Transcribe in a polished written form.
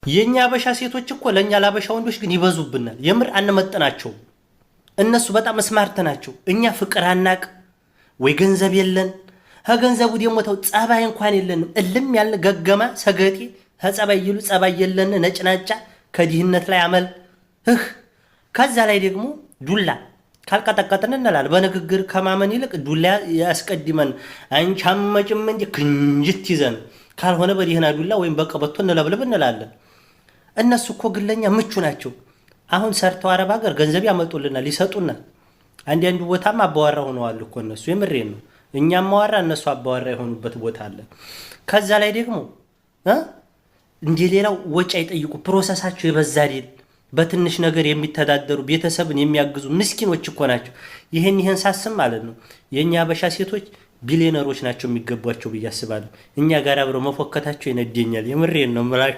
የእኛ አበሻ ሴቶች እኮ ለእኛ ለአበሻ ወንዶች ግን ይበዙብናል። የምር አንመጥናቸውም። እነሱ በጣም smart ናቸው። እኛ ፍቅር አናቅ ወይ ገንዘብ የለን። ከገንዘቡ ደግሞ ተው ጸባይ እንኳን የለንም። እልም ያልን ገገማ ሰገጤ ከጸባይ ይሉ ጸባይ የለን፣ ነጭናጫ፣ ከድህነት ላይ አመል እህ ከዛ ላይ ደግሞ ዱላ ካልቀጠቀጥን እንላለን። በንግግር ከማመን ይልቅ ዱላ ያስቀድመን። አንቺ አመጭም እንጂ ክንጅት ይዘን ካልሆነ በደህና ዱላ ወይም በቀበቶ እንለብልብ እንላለን። እነሱ እኮ ግለኛ ምቹ ናቸው። አሁን ሰርተው አረብ ሀገር ገንዘብ ያመጡልናል፣ ይሰጡናል። አንዳንዱ ቦታም አባወራ ሆነዋል እኮ እነሱ። የምሬን ነው። እኛም አዋራ እነሱ አባወራ የሆኑበት ቦታ አለ። ከዛ ላይ ደግሞ እንደ ሌላው ወጪ አይጠይቁ። Process ኣቸው የበዛ አይደል። በትንሽ ነገር የሚተዳደሩ፣ ቤተሰብን የሚያግዙ ምስኪኖች እኮ ናቸው። ይህን ሳስብ ማለት ነው የእኛ አበሻ ሴቶች ቢሊዮነሮች ናቸው የሚገቧቸው ብዬ አስባለሁ። እኛ ጋር አብረው መፎከታቸው ይነደኛል። የምሬን ነው የምላቸው።